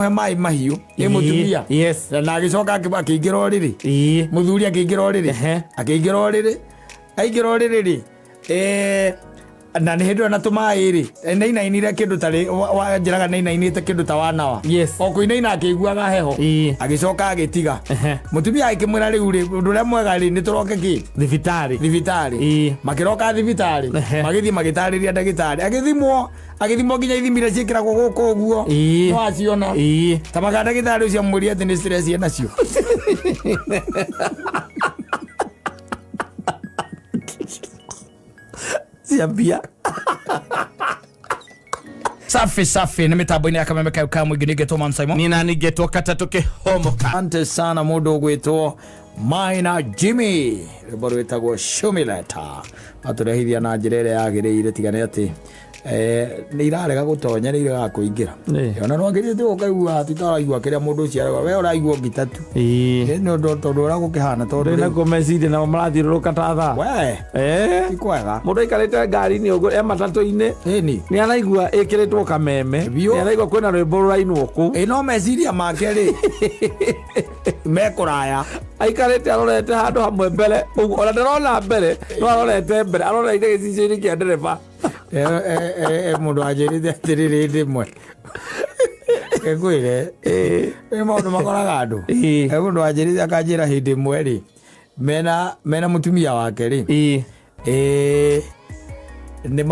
Maĩ mahiũ nĩ mũtumia. Na agĩcoka akĩingĩra ũrĩrĩ. Mũthuri akĩingĩra ũrĩrĩ. Akĩingĩra ũrĩrĩ, aingĩra ũrĩrĩ rĩ, na nĩ hĩndĩ ĩyo na tũmaĩ rĩ, nĩainainire kĩndũ tarĩ wanjĩraga nĩainainĩte kĩndũ ta wanawa. O kũinaina akĩiguaga heho. Agĩcoka agĩtiga. Mũtumia agĩkĩmwĩra, rĩu rĩ, ũndũ ũrĩa mwega rĩ, nĩ tũroke kĩ thibitarĩ. Thibitarĩ. Makĩroka thibitarĩ. Magĩthiĩ magĩtarĩria ndagĩtarĩ, agĩthimwo, agĩthimwo nginya ithimi iria ciĩkĩragwo gũkũ ũguo. No aciona. Tamaga ndagĩtarĩ ũcio amwĩrire atĩ nĩ stress enacio Cia mbia. Safi safi, nĩ mĩtambo-inĩ ya Kameme kayo ka mũingĩ, nĩngetwo Man Simon. Nina ningetwo katatũ kĩhomoka. Asante sana mũndũ ũgwĩtwo Maina Jimmy, rwĩmbo rwĩtagwo Shumileta, atũrehithia na njĩra ĩrĩa yagĩrĩire. Tiga nĩ atĩ nĩ irarega gũtonya, nĩ iregaga kũingĩra. Ona no angĩrĩte ũkaigua titaraigua kĩrĩa mũndũ ũcio arauga, we ũraigua ngita tu. Nĩ ũndũ tondũ ũrĩa gũkĩhana tondũ Ndĩ rĩu- nakuo meciria namo marathiũrũrũka ta thaa. We ti kwega. Mũndũ aikarĩte ngari-inĩ ũguo e matatũ-inĩ, ĩni nĩ araigua ĩkĩrĩtwo Kameme. Biũ. Nĩ araigua kwĩna rwĩmbo rũrainwo kũu. Ĩ no meciria make rĩ mekũraya. Aikarĩte arorete handũ hamwe mbere ũguo, ona ndarona mbere, no arorete mbere, aroreire gĩcicio-inĩ kĩa ndereba. Mũndũ anjĩrĩte atĩrĩrĩ, hĩndĩ ĩmwe ngwĩre nĩ maũndũ makoraga andũ. Mũndũ anjĩrĩte akanjĩra hĩndĩ ĩmwe rĩ, mena mũtumia wake rĩ, nĩ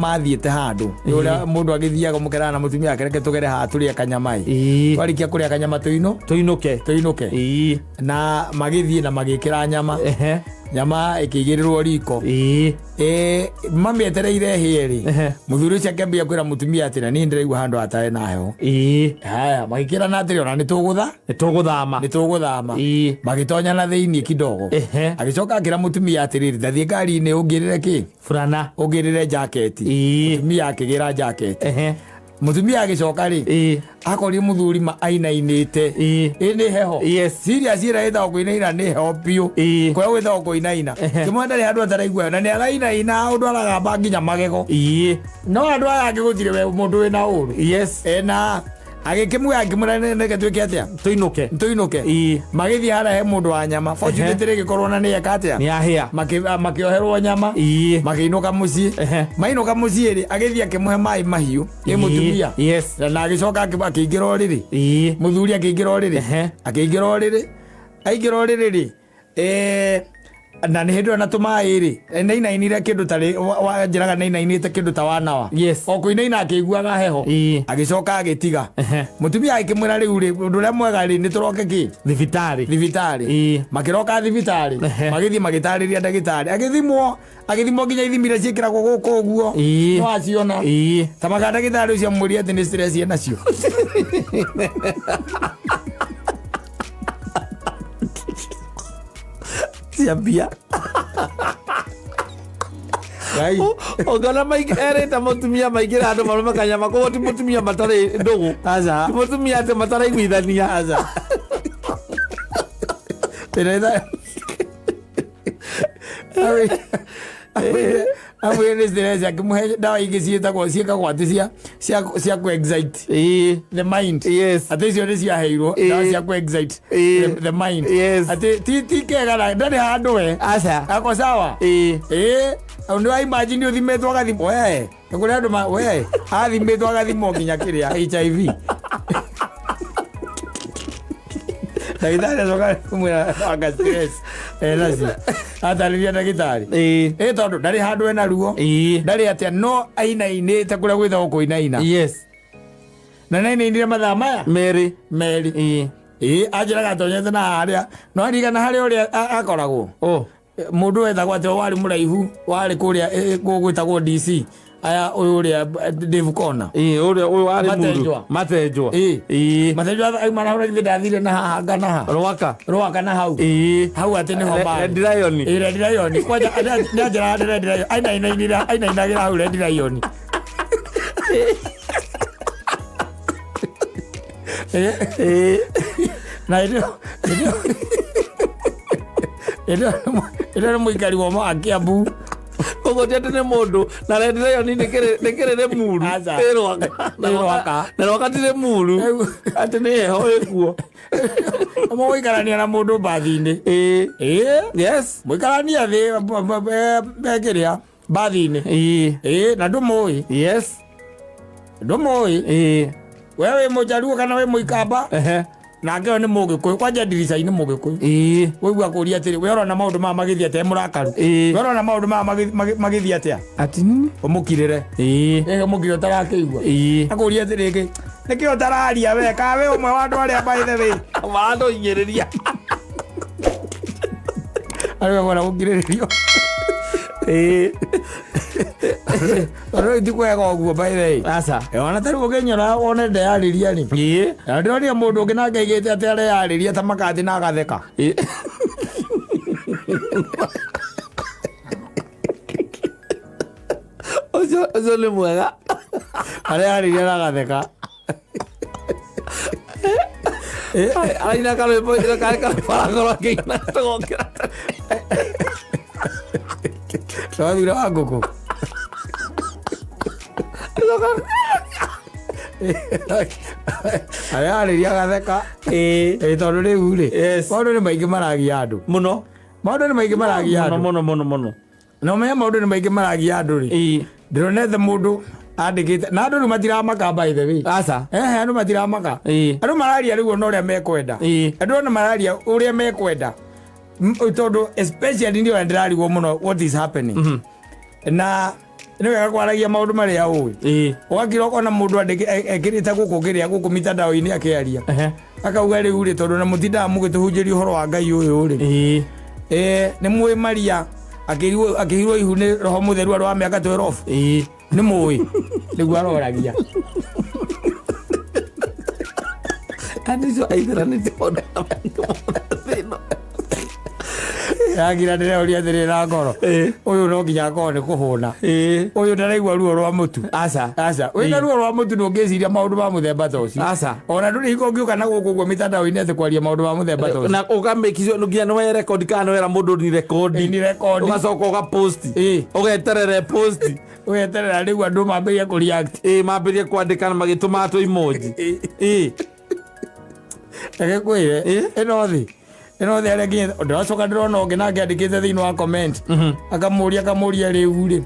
mathiĩte handũ. Nĩ ũrĩa mũndũ agĩthiaga mũkerana na mũtumia wake, reke tũgere haha tũrĩe kanyama ĩ. Twarĩkia kũrĩa kanyama tũinũ tũinũke. Tũinũke. Na magĩthiĩ na magĩkĩra nyama. Nyama ĩkĩigĩrĩrwo riko. Mamĩetereire hĩe rĩ, mũthuri ũcio akĩambia kwĩra mũtumia atĩ na niĩ ndĩraigua handũ hatarĩ na heho. Haya, magĩkĩrana atĩrĩ, ona nĩ tũgũtha nĩ tũgũthama. Nĩ tũgũthama. Magĩtonya na thĩiniĩ kidogo. Agĩcoka akĩra mũtumia atĩrĩrĩ, ndathiĩ ngari-inĩ ũngĩrĩre kĩ burana. Ũngĩrĩre jaketi. Mũtumia akĩgĩra jaketi. Mũtumia agĩcoka rĩ, akorire mũthuri ma ainainĩte. Ĩ nĩ heho. Serious, ĩrĩa ĩtagwo kũinaina nĩ heho biũ. Kũrĩa gwĩtagwo kũinaina, kĩmwe ndarĩ handũ ataraigua heho, na nĩ arainaina ũndũ aragamba nginya magego. No andũ aya angĩ gũtirĩ we mũndũ wĩna ũru. Ena agĩkĩmuoya akĩmwĩra, reke twĩke atĩa? Tũinũke. Tũinũke. Magĩthiĩ harĩa he mũndũ wa nyama, fortunately rĩgĩkorwo na nĩ eka atĩa? Nĩ ahĩa. Makĩoherwo nyama. Makĩinũka mũciĩ. Mainũka mũciĩ rĩ, agĩthiĩ akĩmũhe maĩ mahiũ nĩ mũtumia. Na agĩcoka akĩingĩra ũrĩrĩ. Mũthuri akĩingĩra ũrĩrĩ. Akĩingĩra ũrĩrĩ, aingĩra ũrĩrĩ rĩ, na nĩ hĩndĩ ĩyo na tũmaĩ rĩ, nĩainainire kĩndũ tarĩ wanjĩraga nĩainainĩte kĩndũ ta wanawa. O kũinaina akĩiguaga heho. Agĩcoka agĩtiga. Mũtumia agĩkĩmwĩra, rĩu rĩ, ũndũ ũrĩa mwega rĩ, nĩ tũroke kĩ thibitarĩ. Thibitarĩ. Makĩroka thibitarĩ. Magĩthiĩ magĩtarĩria ndagĩtarĩ, agĩthimwo, agĩthimwo nginya ithimi iria ciĩkĩragwo gũkũ ũguo. No aciona. Tamaga ndagĩtarĩ ũcio amwĩrire atĩ nĩ stress enacio cia mbia. Ngai. Ũngĩona erĩte mũtumia maingĩra andũ marũme kanyama, koguo ti mũtumia matarĩ ndũgũ. Aca. Ti mũtumia atĩ mataraiguithania. Aca. Ĩrĩa amwĩre nĩ stress, akĩmũhe ndawa ingĩ ciĩtagwo ciĩkagwo atĩ cia ku excite the mind. Atĩ icio nĩ ciaheirwo ndawa cia ku excite the mind. Atĩ ti kega na ndarĩ handũ we. Aca. Ako sawa. Ĩĩ, nĩ wa imagine ũthimĩtwo agathimwo we, nĩ kũrĩ andũ we athimĩtwo agathimwo nginya kĩrĩa HIV, ndagĩtarĩ acoka kumwĩra anga stress enacio, atarĩria ndagĩtarĩ. Ĩ tondũ ndarĩ handũ ena ruo. Ndarĩ atĩa, no ainainĩte kũrĩa gwĩtagwo kũinaina. Na nainainire mathaa maya merĩ. Merĩ. Ĩĩ, anjĩraga atonyete na harĩa no arigana harĩa ũrĩa akoragwo. Oh. Mũndũ wetagwo atĩ warĩ mũraihu warĩ kũrĩa gwĩtagwo DC aya, ũyũ ũrĩa Dave Kona. Ĩĩ, ũrĩa ũyũ warĩ mũru. Matenjwa. Matenjwa. Ĩĩ. Matenjwa auma na hau githĩ ndathire na haha nga na ha Rwaka. Rwaka na hau. Hau atĩ nĩho marĩ. Red Lion. Ĩĩ, Red Lion kwanja nĩanjĩraga Red Lion ainainainĩra ainainagĩra hau Red Lion. Na hĩndĩ ĩyo nĩ mũikari wa Kiambu. Koguo ti atĩ nĩ mũndũ na Red Lion nĩ kĩrĩ Rĩmuru. Aca. Ĩ Rwaka. Ĩ Rwaka. Na Rwaka ti Rĩmuru. Atĩ nĩ heho ĩkuo. Mũgũikarania na mũndũ mbathi-inĩ. Ĩĩ. Ĩĩ. Yes. Mũikarania thĩ kĩrĩa mbathi-inĩ. Ĩĩ. Ĩĩ, na ndũmũĩ. Yes. Ndũmũĩ. Ĩĩ. We wĩ mũjaruo kana wĩ mũikamba? Ehe. Nake ũyũ nĩ mũgĩkũyũ. Kwanja ndirica-inĩ mũgĩkũyũ. Ĩĩ. Waigua akũria atĩrĩ, we ũrona maũndũ maya magĩthiĩ atĩa? E mũrakaru. Ĩĩ. We ũrona maũndũ maya magĩthiĩ atĩa? Ati nini? Ũmũkirĩre. Ĩĩ. Ĩĩ, ũmũkirĩre ũtarakĩigua. Ĩĩ. Akũria atĩrĩ, nĩkĩ ũtararia we? Ka we ũmwe wa andũ arĩa by the way Maratũhinyĩrĩria. Arĩa gwera gũkirĩrĩrio. Ĩĩ. Tondũ rĩu ti kwega ũguo by the way. Aca. Ona ta rĩu ũkĩnyora wone ndeyarĩria rĩ. Ĩĩ. Na ndĩronire mũndũ ũngĩ nake aigĩte atĩ areyarĩria ta makathi na agatheka. Ĩĩ. Ũcio nĩ mwega. Areyarĩria na agatheka. Araina karwĩmbo karĩ karwĩmbo arakorwo akĩina tũgokĩra. Twathire wa ngũkũ. Areyarĩria agatheka. Ĩĩ. Ĩĩ, tondũ rĩu rĩ, Yes. maũndũ nĩ maingĩ maragia andũ. Mũno. Maũndũ nĩ maingĩ maragia Mũno andũ. mũno mũno mũno. Na ũmenye maũndũ nĩ maingĩ maragia andũ rĩ. Ĩĩ. Ndĩronete mũndũ andĩkĩte na andũ rĩu matiramaka by the way. Aca. Ehe, andũ matiramaka. Ĩĩ. Andũ mararia rĩu ona ũrĩa mekwenda. Ĩĩ. Andũ ona mararia ũrĩa mekwenda. Tondũ especially nĩ ũrĩa ndĩrarigwo mũno what is happening. Na nĩ wega kwaragia maũndũ marĩa ũĩ. Ĩĩ. Ũgakira ũkona mũndũ ekĩrĩte gũkũ kĩrĩa gũkũ mitandao-inĩ akĩaria. Ehe. Akauga rĩu rĩ, tondũ na mũtindaga mũgĩtũhunjĩria ũhoro wa Ngai ũyũ rĩ. Ĩĩ. Nĩ mũĩ Maria akĩhirwo ihu nĩ Roho Mũtheru arĩ wa mĩaka 12. Ĩĩ. Nĩ mũĩ. Nĩguo aroragia. Andũ icio aithĩranĩtie maũndũ maingĩ mũno thĩ ĩno. Yagira ndĩreũria atĩrĩ na ngoro. Ĩĩ. Ũyũ no nginya akorwo nĩ kũhũna. Ĩĩ. Ũyũ ndaraigua ruo rwa mũtu. Aca. Aca. Wĩna ruo rwa mũtu ndũngĩciria maũndũ ma mũthemba ta ũcio. Aca. Ona ndũrĩ hingo ũngĩũka na gũkũ ũguo mitandao-inĩ atĩ kwaria maũndũ ma mũthemba ta ũcio. Na ũkamake nginya nĩ werekondi kana nĩ wera mũndũ ni rekondi. Ni rekondi. Ũgacoka ũgapost. Ĩĩ. Ũgeterere post. Ũgeterera rĩu andũ mambĩrĩrie kũ-react. Ĩĩ, mambĩrĩrie kwandĩka na magĩtũmaga tũ emoji. Ĩĩ. Reke ngwĩre, Ĩĩ. ĩno thĩ. Ĩno thĩ arĩa nginya ndĩracoka ndĩrona ũngĩ nake andĩkĩte thĩinĩ wa comment. Akamũria rĩu rĩ.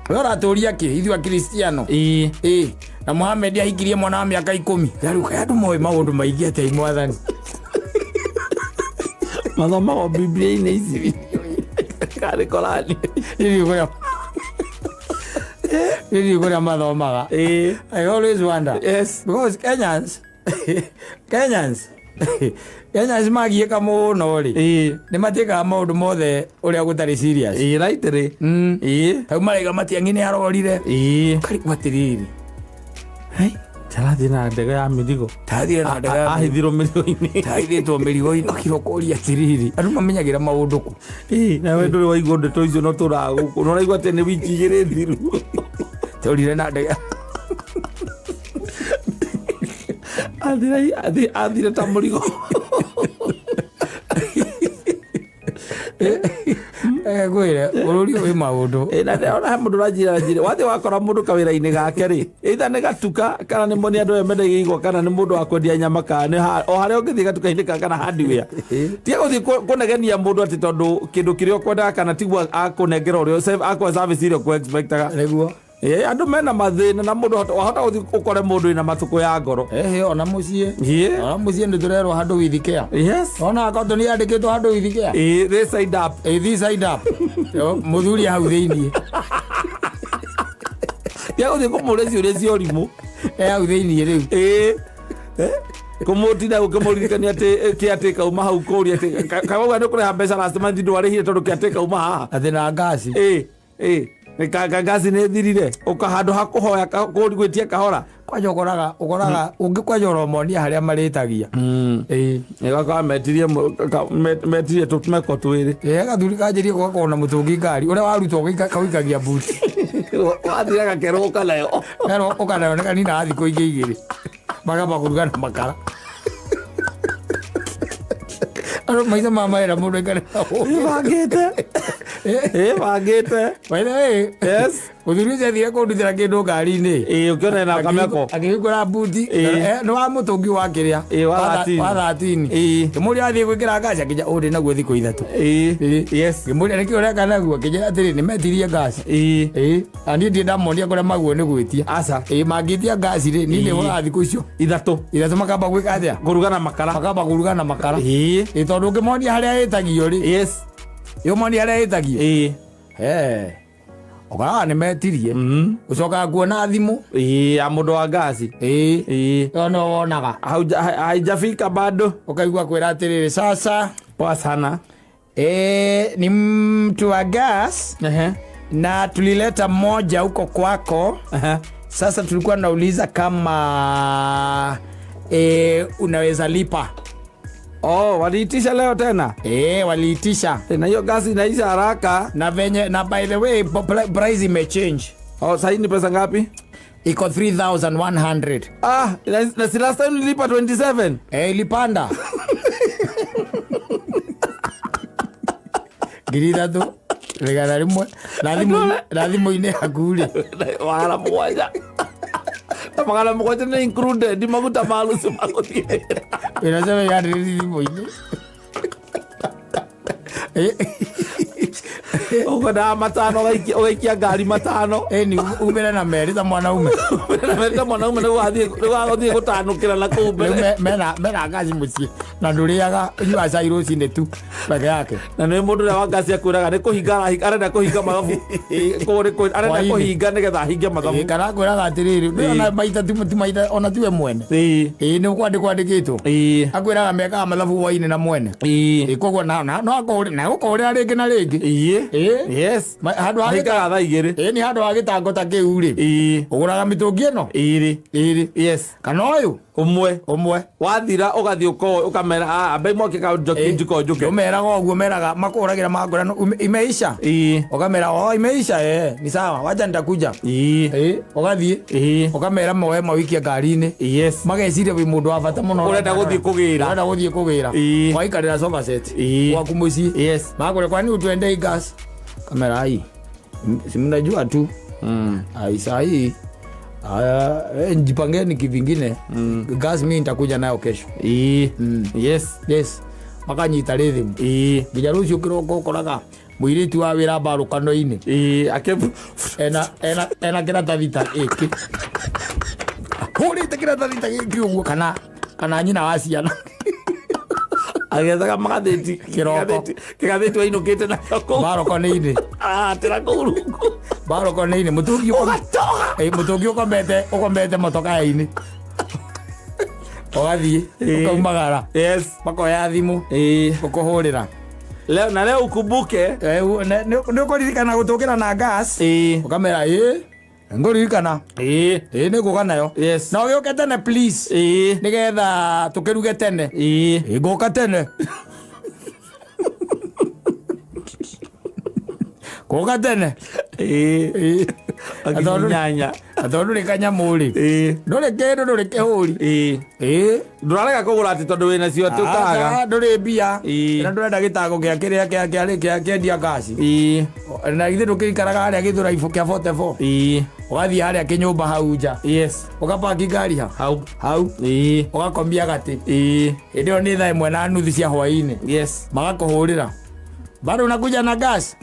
We ũratũria kĩ ithuĩ Akristiano? Ĩĩ. Ĩĩ. Na Muhammad ahikirie mwana wa mĩaka 10. Rĩu kaĩ andũ moĩ maũndũ maingĩ atĩa mwathani? Mathomagwo Biblia-inĩ ici. Karĩ Korani. Nĩ kũrĩa mathomaga. Ĩĩ. I always wonder. Yes. Because Kenyans magiĩka mũno rĩ. Ĩĩ. Nĩ matiĩkaga maũndũ mothe ũrĩa gũtarĩ serious. Ĩĩ, right rĩ. Ĩĩ. Hau maraiga Matiang'i nĩ arorire. Ĩĩ. Karigwo atĩrĩrĩ. Hei, tarathiĩ na ndege ya mĩrigo. Tathire na ndege ya mĩrigo. Ahithirwo mĩrigo-inĩ. Tahithĩtwo mĩrigo-inĩ. Ũkira ũkoria atĩrĩrĩ. Andũ mamenyagĩra maũndũ kũ? Ĩĩ, nawe ndũrĩ waigua ndeto icio no tũraga gũkũ. No ũraigua atĩ nĩ wiki igĩrĩ thiru. Torire na ndege. Athire ta mũrigo. Ngwĩre bũrũri ũyũ wĩ maũndũ. Ĩĩ, na ndĩrona he mũndũ ũranjĩra njĩra, wathiĩ wakora mũndũ kawĩra-inĩ gake rĩ, either nĩ gatuka kana nĩ nĩ andũ aya mendagia igwa kana nĩ mũndũ wa kwendia nyama kana nĩ o harĩa ũngĩthiĩ gatuka-inĩ ka kana hardware. Tiga gũthiĩ kũnegenia mũndũ atĩ tondũ kĩndũ kĩrĩa ũkwendaga kana tiguo akũnengera ũrĩa akũhe service ĩrĩa ũkũ-expectaga. Nĩguo. Ĩĩ, andũ mena mathĩna na mũndũ wahota gũthiĩ ũkore mũndũ wĩna matukũ ya ngoro. Ehe, ona mũciĩ. Ĩĩ. Ona mũciĩ nĩ tũrerwo handũ with care. Yes. Ona account nĩ yandĩkĩtwo handũ with care. Ĩĩ, this side up. Ĩĩ, this side up. Mũthuri hau thĩiniĩ. Tiga gũthiĩ kũmũria ciũria cia ũrimũ. Hau thĩiniĩ rĩu. Ĩĩ. Kũmũtinda ũkĩmũririkania atĩ kĩatĩ kauma hau kũria atĩ kauga nĩ ũkũrĩha mbeca last month ndwarĩhire tondũ kĩatĩ kauma haha. Atĩ na ngasi. Ĩĩ. Ĩĩ. Ngasi nĩ thirire. Ũka handũ ha kũhoya gwĩtia kahora. Kwanja ũkoraga ũngĩkwanja ũromonia harĩa marĩtagia. Ĩĩ. Ĩgakora metirie tũmeko twĩrĩ. Ĩĩ, gathuri kanjĩrie gũgakorwo na mũtũngi ngari ũrĩa warutwo kaũikagia buti. Wathira gakerwo ũkanayo. Kerwo ũkanayo nĩ kaninaga thikũ ingĩ igĩrĩ. Makamba kũruga na makara. Andũ maica ma mawĩra mũndũ aikare Nĩbangĩte. Ĩ bangĩte. By the way, Yes. Mũthuri ũcio athire kũndutĩra kĩndũ ngari-inĩ. Ĩ ũkĩona na kameko. Akĩhingũra buti. Ĩ. Nĩ wa mũtũngi wa kĩrĩa. Ĩ, wa 13. Wa 13. Ĩ. Ngĩmũria athiĩ gwĩkĩra ngaci akĩnja ũũ ndĩ naguo thikũ 3. Ĩ. Ĩ. Yes. Ngĩmũria nĩkĩ ũreka naguo akĩnjĩra atĩrĩ nĩmetirie ngaci. Ĩ. Ĩ. Na niĩ ndirĩ ndamonia kũrĩa maguo nĩ gwĩtia. Aca. Ĩ mangĩtia ngaci rĩ niĩ Ĩ. nĩhũraga thikũ icio. 3. 3 makamba gwĩka atĩa? Kũruga na makara. Makamba kũruga na makara. Ĩ. Ĩ tondũ ũngĩmonia harĩa ĩtagio rĩ. Yes. Ũmonie harĩa ĩtagio. Ĩ. He. Ũkoraga nĩ metirie. Ũcokaga kuona thimũ. Ĩ ya mũndũ wa ngaci. Ĩ. Ĩ. Ĩyo nĩyo wonaga. Haijafika bado. Ũkaigua kwĩra atĩrĩrĩ sasa. Poa sana. Ni mtu wa gas Ehe. na tulileta moja huko kwako. Ehe. Sasa tulikuwa nauliza kama unaweza lipa. Oh, waliitisha leo tena? Waliitisha. Na hiyo gasi inaisha haraka. Na venye, na by the way price imechange. Oh, sasa ni pesa ngapi? Iko 3100. Ah, na si last time nilipa 27. Ilipanda. 3,100. Na thimũ-inĩ yaku rĩ. 700. Na 700 nĩ included maguta ma rũciũ ma gũthiĩ. Wĩna 700 thimũ-inĩ. Ũkwendaga 5 ũgaikia ngari 5. Ni umĩre na 2 ta mwanaume. Umĩre na 2 ta mwanaume nĩguo athiĩ gũtanũkĩra na kũu mbere. Rĩu mena ngaci mũciĩ na ndũrĩaga, ũnyuaga cai rũcinĩ tu peke yake. Na nĩ mũndũ ũrĩa wa ngaci akwĩraga nĩ kũhinga arenda kũhinga mathabu. Arenda Hwaĩ-inĩ. kũhinga nĩgetha ahinge mathabu. Kana akwĩraga atĩrĩrĩ, ona maita ti maita, ona tiwe mwene. Nĩ kwandĩkwo andĩkĩtwo. Akwĩraga mekaga mathabu hwaĩ-inĩ na mwene. Koguo no akũhũre, na gũkũhũrĩra rĩngĩ na rĩngĩ. Yes. Handũ ha Haikaraga thaa 2. Nĩ handũ ha gĩtango ta kĩu rĩ. Ũgũraga mĩtũngi ĩno? 2. 2. Yes. Kana ũyũ? Ũmwe. Ũmwe. Wathira ũgathiĩ ũkamera, ambe mwaki ka njiko njũke. Ũmeraga ũguo, meraga, makũhũragĩra mangora, no, imeisha? Ũkamera, oh, imeisha, ni sawa, wacha nitakuja. Ũgathiĩ. Ũkamera moe mawikie ngari-inĩ. Yes. Mageciria wĩ mũndũ wa bata mũno. Ũrenda gũthiĩ kũgĩra. Ũrenda gũthiĩ kũgĩra. Waikarĩra sofa set. Gwaku mũciĩ. Yes. Makũrĩa, kwani ũtwendei gas? Kamera hii. Si mnajua tu. Ai, saa hii. Aya, jipangeni kivingine. Gas mimi nitakuja nayo kesho. Yes. Yes. Makanyita rhythm. Nginya rũciũ kĩroko ũkoraga mũirĩtu wa wĩra mbarũkano-inĩ. Ena kĩratathi ta gĩkĩ. Hũrĩte kĩratathi ta gĩkĩ ũguo kana nyina wa ciana. Agĩethaga magathĩti. Kĩroko. Kĩgathĩti wainũkĩte nakĩo kũu. Mbarũkano-inĩ. Aratĩra kũu rungu. Mbarũkano-inĩ, mũtũngi Ũgatoga. Mũtũngi ũkomete motoka-inĩ. Ũgathiĩ, ũkaumagara. Yes. Makoya thimũ. Ũkũhũrĩra. Leo, na leo ukumbuke. Nĩ ũkũririkana gũtũkĩra na gas. Ũkamera, ngũririkana. Nĩ ngũka nayo. Yes. Na ũgĩũke tene please. Nĩgetha tũkĩruge tene. Ngũka tene. Ngũka tene. Akinyanya. Tondũ ndũrĩ kanyamũ rĩ. Ndũrĩ kĩndũ, ndũrĩ kĩhũri. Ndũrarega kũgũra atĩ tondũ wĩna cio atĩ ũkaga. Aca, ndũrĩ mbia. Na ndũrenda gĩtango gĩa kĩrĩa kĩa kĩendia ngaci. Na githĩ ndũkĩikaraga harĩa gĩthũra ibũ kĩa 44. Ũgathiĩ harĩa kĩnyũmba hau nja. Yes. Ũgapaki ngari ha? Hau. Hau. Ũgakomia gatĩ. Hĩndĩ ĩyo nĩ thaa 1:30 cia hwaĩ-inĩ. Yes. Magakũhũrĩra. Bado unakuja na gas?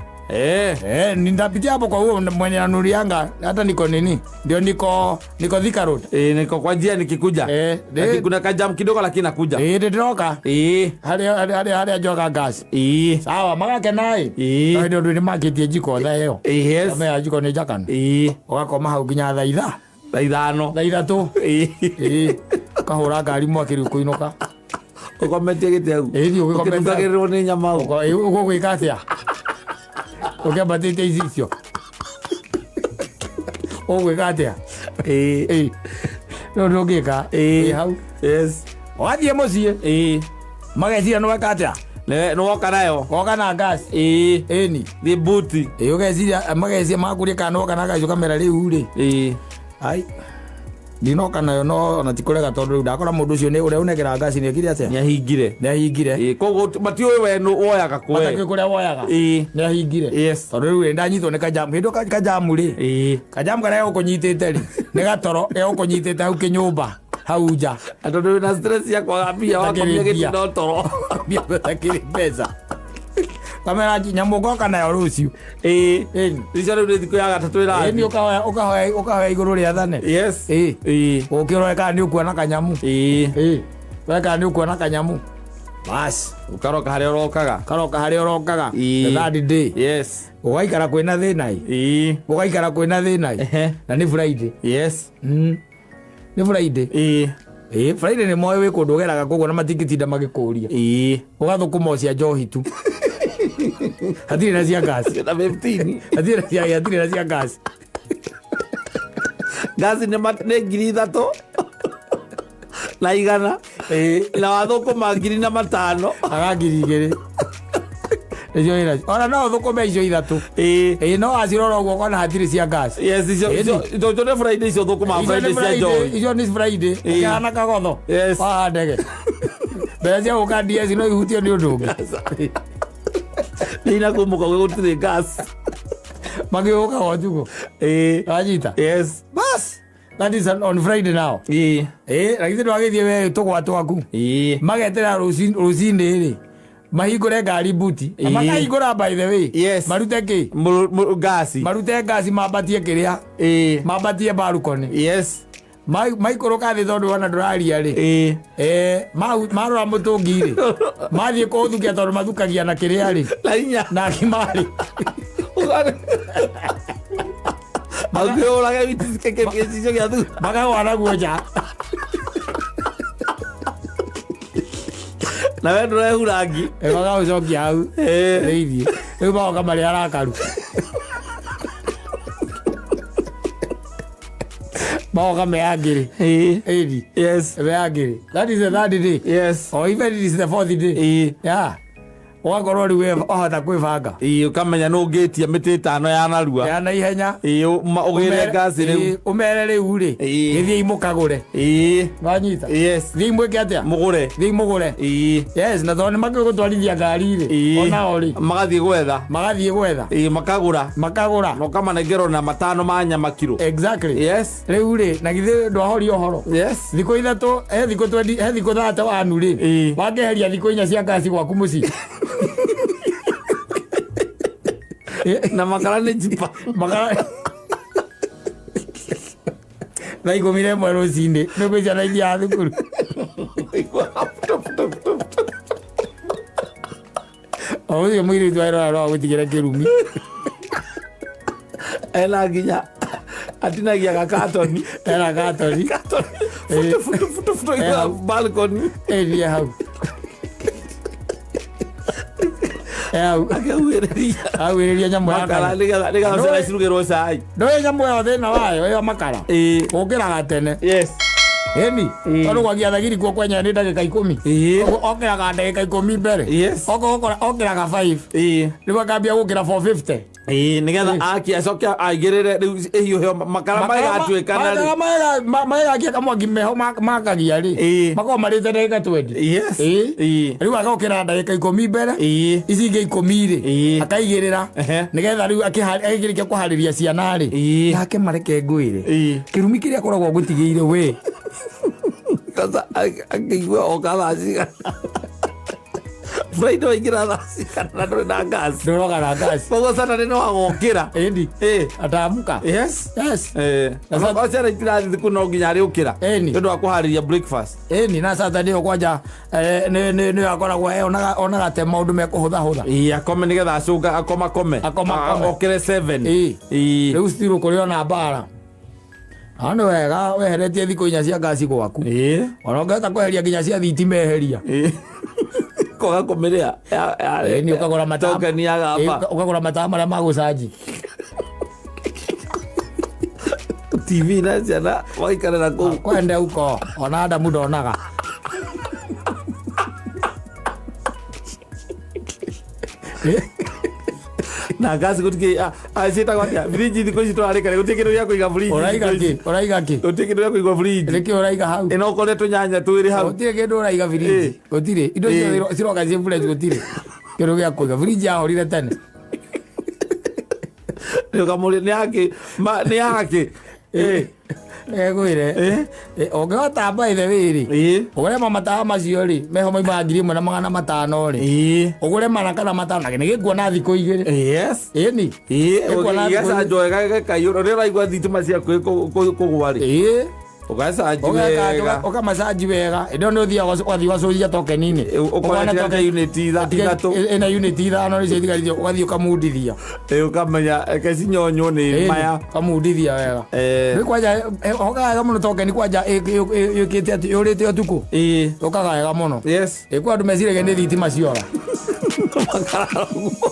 Nitapitia hapo kwa huo mwenye anurianga hata niko nini? Ndio niko Thika Road. Niko kwa njia nikikuja. Lakini kuna kajam kidogo lakini nakuja. Ndiroka. Hali njoka gas. Sawa, magake naye. Na ndio ndio makitie jiko thaa ĩyo. Yes. Kama ya jiko nĩ njakanu. Ũgakoma hau nginya thaa ithaa. Thaa ithano. Thaa ithatũ. Ũkahũra ngari mwaki rĩu kũinũka. Ũkometie gĩtĩ hau. Thiĩ ũgĩkomete. Ũkĩrutagĩrĩrwo nĩ nyama hau. Ũgũgwĩka atĩa? Ũkĩambatĩte ici icio. Ũgwĩka atĩa? No ndũngĩka. Wĩ hau. Yes. Wathiĩ mũciĩ. Mageciria nĩ weka atĩa? Nĩ woka nayo. Woka na gas. Ĩni. Thiĩ buti. Ũgeciria, mageciria makũria kana nĩ woka na gas, ũkamera rĩu rĩ. Ai. Ndinoka nayo no ona ti kũrega tondũ rĩu ndakora mũndũ ũcio nĩ ũrĩa ũnengeraga ngaci nĩ ekire atĩa? Nĩ ahingire. Nĩ ahingire. Ĩĩ, koguo matiũĩ we nũ woyaga kũ we. Matakĩũĩ kũrĩa woyaga. Ĩĩ. Nĩ ahingire. Yes. Tondũ rĩu rĩ ndanyitwo nĩ kajamu. Hĩndĩ ĩyo kajamu rĩ. Ĩĩ. Kajamu karĩa gegũkũnyitĩte rĩ nĩ gatoro gegũkũnyitĩte hau kĩnyũmba hau nja. Na tondũ wĩna stress ya kwaga mbia wakomia Ũtakĩrĩ mbia. gĩtina toro. Mbia ũtakĩrĩ mbeca. Kamera nyamũ ngoka nayo rũciũ. Ĩĩ. Ĩni. Icio rĩu nĩ thikũ ya gatatũ Ĩni ĩrathiĩ. ũkahoya ũkahoya ũkahoya igũrũ rĩathane. Yes. Ĩĩ. Ĩĩ. Ũkĩrore kana nĩ ũkuona kanyamu. Ĩĩ. Ĩĩ. Rore kana nĩ ũkuona kanyamu. Bas. Ũkaroka harĩa ũrokaga. Karoka harĩa ũrokaga. Ĩĩ. The third day. Yes. Ũgaikara kwĩna thĩna ĩ. Ĩĩ. Ũgaikara kwĩna thĩna ĩ. Ehe. Na nĩ Friday. Yes. Nĩ Friday. Ĩĩ. Ĩĩ, Friday nĩ moĩ wĩ kũndũ ũgeraga koguo na matingĩtinda magĩkũria. Ĩĩ. Ũgathũkũma o cia njohi tu. Hatirĩ na cia ngaci. Na 15. Hatirĩ na cia hatirĩ na cia ngaci. Ngaci nĩ 3,100. Ĩĩ. Na wathũkũma 4,500. Aga 2,000. Nĩcio wĩra. Ona no ũthũkũme icio ithatũ. Ĩĩ. Ĩĩ no wacirora ũguo ũkona hatirĩ cia ngaci. Yes, icio Ĩni. icio icio nĩ Friday icio thũkũma Icio nĩ Friday cia Friday, njohi. icio nĩ Friday. Ĩĩ. Ũkĩhana kagotho. Yes. Wa ndege. Mbeca cia gũka DS no ihutio nĩ ũndũ ũngĩ. Nĩ inakumbuka gũtirĩ gas. Magĩũkaga ũtukũ. Ĩĩ. Wanyita? Yes. Bas. That is on Friday now. Ĩĩ. Ĩĩ, na githĩ ndwagĩthiĩ we tũgwa twaku. Ĩĩ. Magetera rũcinĩ rĩ mahingũre ngari buti. Ĩĩ. Makahingũra by the way. Yes. Marute kĩ? Ngasi. Marute ngasi mambatie kĩrĩa. Ĩĩ. Mambatie balcony. Yes. Maikũrũka thĩ tondũ wona ndũraria rĩ. Ĩĩ. Marora mũtũngi rĩ. Mathiĩ kũũthukia tondũ mathukagia na kĩrĩa rĩ. Na inya. Na ngima rĩ. Makĩũrage gĩcicio gĩa thutha. Makagwa naguo nja. Na we ndũrehura ngi. Magaũcokia hau. Ĩĩ. Thĩiniĩ. Rĩu magoka marĩ arakaru. Magoka meangĩrĩ. Ĩĩ. Ĩni. Yes. Meangĩrĩ. That is the third day. Yes. Or even it is the fourth day. Ĩĩ. Yeah. Ũgakorwo rĩu we wahota kwĩbanga. Ĩĩ, ũkamenya nũ ũngĩtia mĩtĩ ĩtano ya narua. Ya na ihenya. Ĩĩ, ũgĩre ngasi rĩu. Ĩĩ, ũmere rĩu rĩ. Ĩĩ. Gĩthiĩi mũkagũre. Ĩĩ. Wanyita? Yes. Thiĩi mwĩke atĩa? Mũgũre. Thiĩi mũgũre. Ĩĩ. Yes, na tondũ nĩ makĩũĩ gũtwarithia ngari rĩ. Ĩĩ. Onao rĩ. Magathiĩ gwetha. Magathiĩ gwetha. Ĩĩ, makagũra. Makagũra. Na ũkamanengerwo na matano ma nyama kiro. Exactly. Yes. Rĩu rĩ, na githĩ ndwahoria ũhoro. Yes. Thikũ ithatũ, he thikũ 20, he thikũ 31 rĩ. Ĩĩ. Wangĩeheria thikũ inya cia ngasi gwaku mũciĩ. Na makara nĩ njipa. Makara thaa 11 rũcinĩ nĩ gwĩ ciana ithiaga thukuru. O ũcio mũirĩtu arora no agũtigĩre kĩrumi. Ena nginya atinagia gakatoni. Ena gatoni. Katoni. Futu futu futu futu Eh, hau. balcony. Ĩthiĩ hau. Hau. Akĩhuhĩrĩria. Ahuhĩrĩria nyamũ ya Makara makara. nĩgetha nĩgetha ciana cirugĩrwo cai. Ndũĩ nyamũ ĩyo thĩna wayo ĩyo makara. Ĩĩ. Ũkĩraga tene. Yes. Ĩni. Ĩĩ. Tondũ gwakia thagiri kuo kwenyewe nĩ ndagĩka 10. Ĩĩ. Ũguo okĩraga ndagĩka 10 mbere. Yes. Okorwo okĩraga 5. Ĩĩ. Rĩu akambia gũkĩra 450. Ĩĩ nĩgetha aki acoke aigĩrĩre rĩu ĩhiũhio makara magatuĩkana rĩ. Makara magakia kamwaki meho makagia rĩ. Ĩĩ. Makoragwo marĩte ndagĩka 20. Yes. Ĩĩ. Ĩĩ. Rĩu agokĩra ndagĩka 10 mbere. Ĩĩ. Ici ingĩ 10 rĩ. Ĩĩ. Akaigĩrĩra. Ehe. Nĩgetha rĩu akĩrĩkia kũharĩria ciana rĩ. Ĩĩ. Nake mareke ngwĩre. Ĩĩ. Kĩrumi kĩrĩa akoragwo gũtigĩire we. Sasa akĩigua oka thaa cigana. Friday waingĩra thaa cigana na ndũrĩ na ngasi. Ndũroga na ngasi. Koguo Saturday no agokĩra. Ĩni. Ĩĩ. Ataamka. Yes. Yes. Eh. Na sa- Okorwo ciana itirathiĩ thukuru no nginya arĩũkĩra. Ĩni. Nĩ ũndũ wa kũharĩria breakfast. Ĩni na Saturday ĩyo kwanja nĩ akoragwo onaga te maũndũ mekũhũthahũtha. Ĩĩ akome nĩgetha acũnga akoma kome. Akoma kome. Okĩre 7. Ĩĩ. Ĩĩ. Rĩu still kũrĩ ona mbara. No nĩ wega weheretie thikũ inya cia ngasi gwaku. Ĩĩ. Ona ũngĩhota kweheria nginya cia thitima eheria. Ĩĩ. Kwaga kũmĩrĩa. Ĩni ũkagũra matawa. Token ya Ĩĩ, gamba. ũkagũra matawa marĩa ma gũcanji. TV na ciana magaikarĩra kũu. Kwende uko ona Adamu ndonaga. Na ngasi gũtikĩ ciĩtagwo atĩa birinji thikũ ici tũrarĩka gũtirĩ kĩndũ gĩa kũiga birinji. Ũraiga kĩ? Ũraiga kĩ? Gũtirĩ kĩndũ gĩa kũiga birinji. Nĩkĩ ũraiga hau? Ĩno ũkore tũnyanya twĩrĩ hau. Gũtirĩ kĩndũ ũraiga birinji. Gũtirĩ indo ciothe ciroka ciĩ fresh, gũtirĩ kĩndũ gĩa kũiga birinji, yahorire tene. Ũkamũria nĩ yakĩ nĩ yakĩ. Ngwĩre, ũngĩhota by the way rĩ, ũgũre mamatawa macio rĩ meho maimaga 1500 rĩ, ũgũre mana kana matano na nĩ gĩkuona thikũ 2. Ĩni. Ĩkuona thikũ Igacanjwo wega gĩkaiyũra ũrĩa ũraigua thitima ciaku kũgwa rĩ, ũgacanji wega. Ũkamacanji wega, ĩndĩ nĩ ũthiaga ũgathiĩ ũgacuria tokeni-inĩ. Ũkona tiga unit ithatũ. Ĩna unit ithano nĩcio itigarĩte, ũgathiĩ ũkamundithia. Ũkamenya reke cinyonywo nĩ maya. Ũkamundithia wega. Rĩu kwanja hokaga wega mũno tokeni, kwanja ĩkĩte atĩ yũrĩte ũtukũ, ũkaga wega mũno. Ĩ kwa andũ meciragia nĩ thitima ciora. Makarara ũguo.